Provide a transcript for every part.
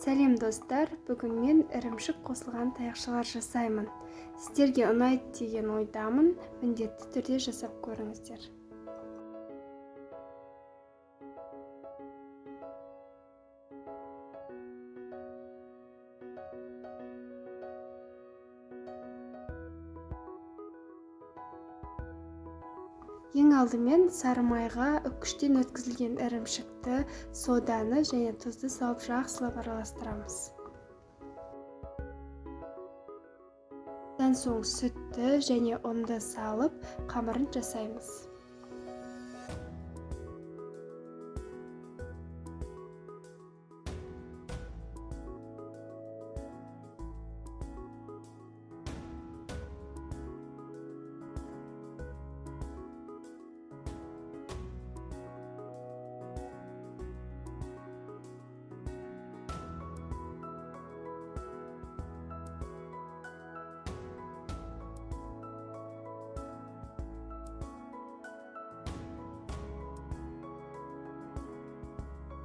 Сәлем достар, бүгін мен ірімшік қосылған таяқшалар жасаймын. Сіздерге ұнайды деген ойдамын, міндетті түрде жасап көріңіздер. Ең алдымен сары майға үккіштен өткізілген ірімшікті, соданы және тұзды салып жақсылап араластырамыз. Одан соң сүтті және ұнды салып қамырын жасаймыз.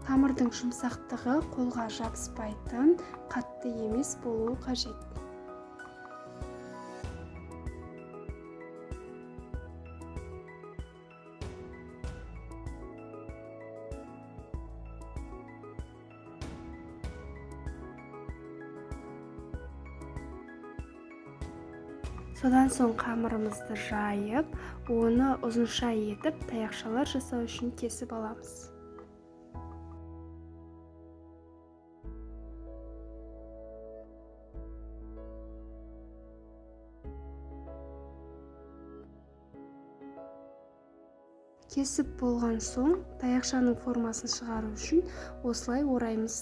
Қамырдың жұмсақтығы қолға жабыспайтын, қатты емес болуы қажет. Содан соң қамырымызды жайып, оны ұзынша етіп таяқшалар жасау үшін кесіп аламыз. Кесіп болған соң таяқшаның формасын шығару үшін осылай ораймыз.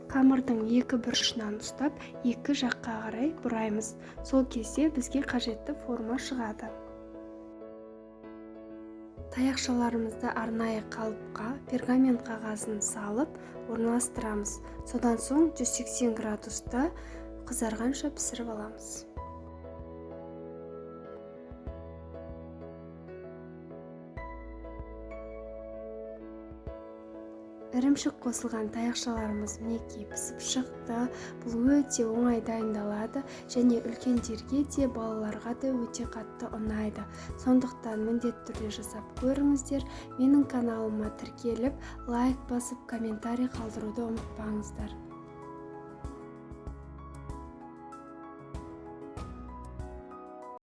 Қамырдың екі бұрышынан ұстап, екі жаққа қарай бұраймыз. Сол кезде бізге қажетті форма шығады. Таяқшаларымызды арнайы қалыпқа пергамент қағазын салып орналастырамыз. Содан соң 180 градуста қызарғанша пісіріп аламыз. Ірімшік қосылған таяқшаларымыз мінекей пісіп шықты. Бұл өте оңай дайындалады және үлкендерге де, балаларға да өте қатты ұнайды. Сондықтан міндетті түрде жасап көріңіздер. Менің каналыма тіркеліп, лайк басып, комментарий қалдыруды ұмытпаңыздар.